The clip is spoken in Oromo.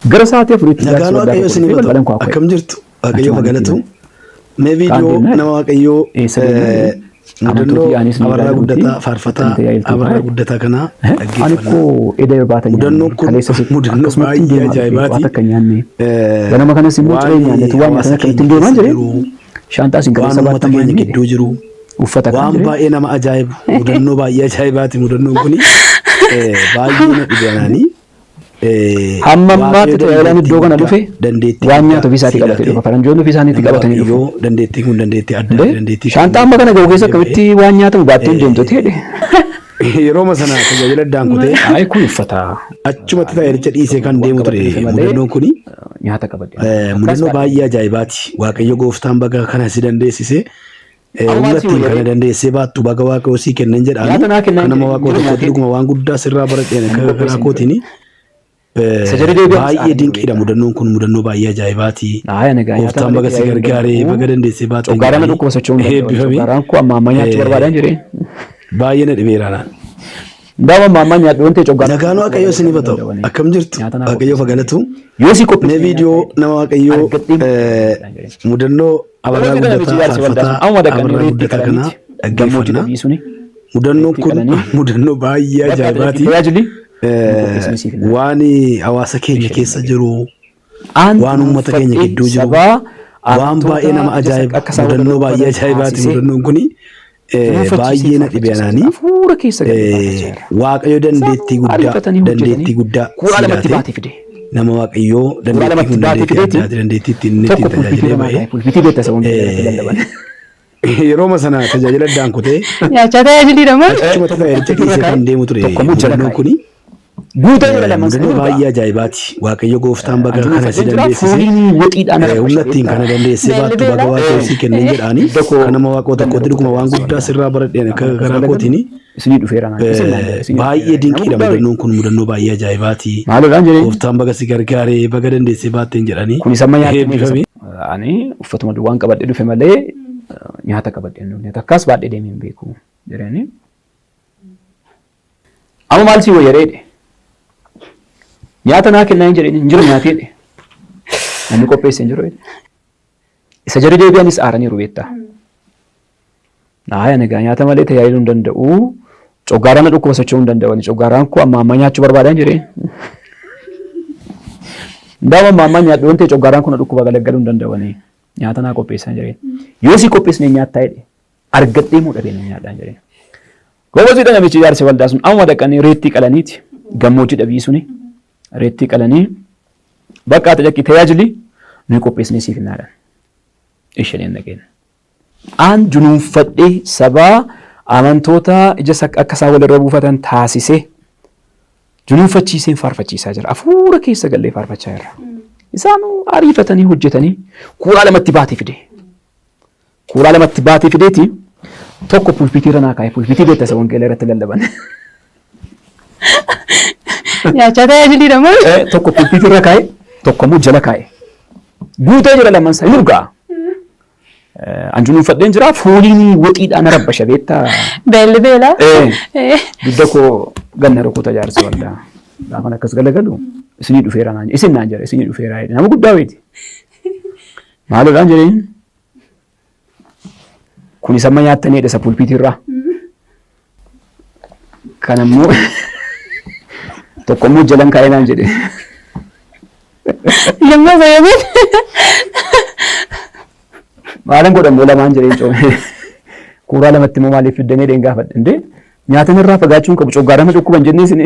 Gara sa'aatii 4tti Nagaan jaarsi waldaa Waaqayyoo tokko isiniif dhufee haa ta'u. balbalan koo Akkam jirtu? Waaqayyoof haa Achumaan galatu. itti Mee Kaan viidiyoo deemnaa nama Waaqayyoo eessa deemnaa mudannoo amantooti anis ni Abarraa ilaaluuti Guddataa faarfataa kan tajaajiltu Abarraa taa'e. Guddataa kanaa Ani dhaggeeffanna. koo eda irbaata nyaanne Mudannoon kun kaleessa mudannoo akkasumatti baay'ee deemaa dhufe waan ajaa'ibaati. takka nyaanne Eh, ganama kanas immoo Waan ciree nyaannetu waan hawaasa nyaatan akkamittiin keenya deemaan keessa jedhee jiru, shaanxaa isin waan kaleessa uummata baattan keenya maal jedhe gidduu jiru, uffata kan waan jedhe baay'ee nama ajaa'ibu mudannoo baay'ee ajaa'ibaati mudannoon kuni baay'ee na dhibe anaanii. Hamma ammaatti Waaqayyo tajaajilaan dandeettii iddoo kana guddaa dhufe dandeettii waan guddaa nyaatu ofii isaatii sii qabatee laate. dhufa. Faranjoonni ofii isaaniitti Nama qabatanii dhufu. Waaqayyoo dandeettiin kun dandeettii addaati Indee dandeettii shaanxaa amma kana ga'u keessa akkamitti waan nyaatamu baattee hin deemtu jedhe. Yerooma sana tajaajila addaan kutee Ayi kun uffata achumatti tajaajilicha dhiisee kan waan deemu ture qabadhee dhufe malee mudannoon kuni. nyaata qabadhee hin dhufne. Akkas Mudannoo baadhee baay'ee ajaa'ibaati. Waaqayyo gooftaan baga kana si dandeessise. Amma Humna maal si ittiin kana wayya dandeessee baattu baga Waaqayyo sii kennan jedhaani. Nyaata naa kennaa Kan hin nama jedhin Waaqoo jiru tokkotti nyaatee dhuguma waan guddaa sirraa baradheen namni akka karaa qopheesse hin jiru. kootiini. Isa jedhee deebi'anis Baay'ee aaranii dinqiidha beektaa. mudannoon kun mudannoo baay'ee ajaa'ibaati. Aya nagaa nyaata Gooftaan malee baga si tajaajiluu hin gargaaree danda'u. baga dandeessee baatteen Coggaaraan na jedhaani. dhukkuba socho'uu hin danda'u. Eebbifami. Coggaaraan koo amma ammaa nyaachuu barbaadan jedhee. Baay'ee na dhibeera naan. Ndaama amma ammaa nyaadhu wanti coggaaraan Nagaan dhukkuba Waaqayyoo galgaluu isiniif haa hin ta'u. danda'u. Akkam jirtu? Nyaata naa Waaqayyoof haa qopheessan galatu. jedhee. Yoo si Mee qopheessine nyaata viidiyoo jedhe. nama Waaqayyoo Argadhee miti jedhee. mudannoo Abarraa Gobozi kana miti Guddataa jaarsi waldaa sun faarfataa amma dhaqanii Abarraa reettii Guddataa kanaa qalaniiti gammoojjii dhaggeeffanna. dhabii suni Mudannoon reettii kun qalanii mudannoo baay'ee bakka ati ajaa'ibaati. tajaajili nu qopheessine siif hin Waan hawaasa keenya ishee keessa dhagee. jiru, Aan waan uummata keenya duunfadhee gidduu jiru, sabaa waan baay'ee amantoota nama ija ajaa'ibu, akka isaan walirra mudannoo baay'ee uffatan ajaa'ibaati taasisee mudannoon kuni. duunfachiisee Baay'ee na dhibe faarfachiisaa jira. anaanii. Hafuura keessa galee faarfachaa jira. Waaqayyo dandeettii Isaanuu guddaa ariifatanii hojjetanii dandeettii guddaa kuuraa sii lamatti laate. baatee fide. Nama Waaqayyoo Kuuraa dandeettii lamatti kun baatee dandeettii fideeti addaati dandeettii ittiin inni tokko ittiin pulpitii tajaajilee irra naa ba'e. kaa'e. Pulpitii beekta isa wangeela irratti lallaban. Yerooma sana tajaajila addaan kutee Nyaachaa tajaajiliidha moo? achumatti Tokko tajaajilicha pulpitii irra dhiisee kaa'e kan deemu ture tokko immoo jala mudannoon kaa'e. kuni. Guutee jira lamaan Mudannoo isaanii baay'ee ajaa'ibaati. Waaqayyo gooftaan baga Anjuu kana si uffadheen jira dandeessise. fooliin waxiidhaan Humna rabbashe ittiin beektaa. kana dandeessee Beelli baattu baga beela. Waaqayyo sii kenneen jedhaani. Hidda koo Kan nama Waaqoo ganna tokkotti dhuguma rukuta waan jaarsi guddaa waldaa. sirraa baradheen Gaafan akka akkas karaa galagalu kootiini. isinii dhufeera naan isin naan jedhe isinii Baay'ee dhufeera nama dinqiidha guddaa wayii. mudannoon kun mudannoo baay'ee ajaa'ibaati. Maaloodhaan jedhee Gooftaan baga si gargaaree baga dandeessee baatteen jedhanii. kun isa amma nyaatanii Eebbifami. Ani uffatuma duwwaan qabadhee dhufe malee nyaata qabadhee hin dhufne takkaas baadhee deemee hin beeku jedhanii. Amma maal sii wayya reedhe? Nyaata naa kennaa hin jedheen hin jiru nyaatee jedhe. Namni qopheesse hin jiru jedhe. Isa jarri deebi'anis aaraniiru beektaa. Naaya nagaa nyaata malee tajaajiluu hin danda'u. Coggaaraan na dhukkuba socho'uu hin danda'u. Ani coggaaraan koo amma ammaa nyaachuu barbaadan jedheen. Ndaama amma ammaa nyaadhu waan ta'e coggaaraan kun na dhukkuba galaggaluu hin danda'u. Ani nyaata naa qopheessan jedheen. Yoo si qopheessine nyaattaa jedhe. Argadhee moo dhabee nan nyaadhaan jedheen. Goboziidha namichi jaarsi waldaa sun amma dhaqanii reettii qalaniiti gammoojjii dhabii suni reettii qalanii bakka ati dhaqi tajaajili nuyi qopheessinee siif hinnaadhaan. Isheen dhaqeen. Aan junuunfadhee sabaa amantoota ija akka isaan walirra buufatan taasisee junuunfachiiseen faarfachiisaa jira. Hafuura keessa gallee faarfachaa jira. Isaan ariifatanii hojjetanii kuuraa lamatti baatee fide. Kuuraa lamatti baatee fideeti tokko pulpitii irra naa kaa'e. Pulpitii beekta isa wangeela irratti lallaban. Nyaachaa tajaajiliidha moo? Tokko pulpitii irra kaa'e, tokko immoo jala kaa'e. Guutee jira lamaan isaa hin urgaa'a. An junuunfadheen jira fooliin waxiidhaan na rabbasha beektaa. Beelli beela. Dugda koo ganna rukuta jaarsi waldaa. Gaafan akkas galagalu isinii dhufeera naan isin naan jedha isinii dhufeera jedhe nama guddaa wayiiti. Maaloodhaan jedheen kun isa amma nyaattanii isa pulpiitii irraa. Kan ammoo tokko immoo jalan kaa'ee naan jedhe. Lamma fayyadamu. Maalan godha immoo lamaan jedheen coome. Kuuraa lamatti immoo maaliif fiddanii dheen gaafadhe. Indee nyaatan irraa fagaachuu hin qabu coggaarama dhukkuban jennee isin.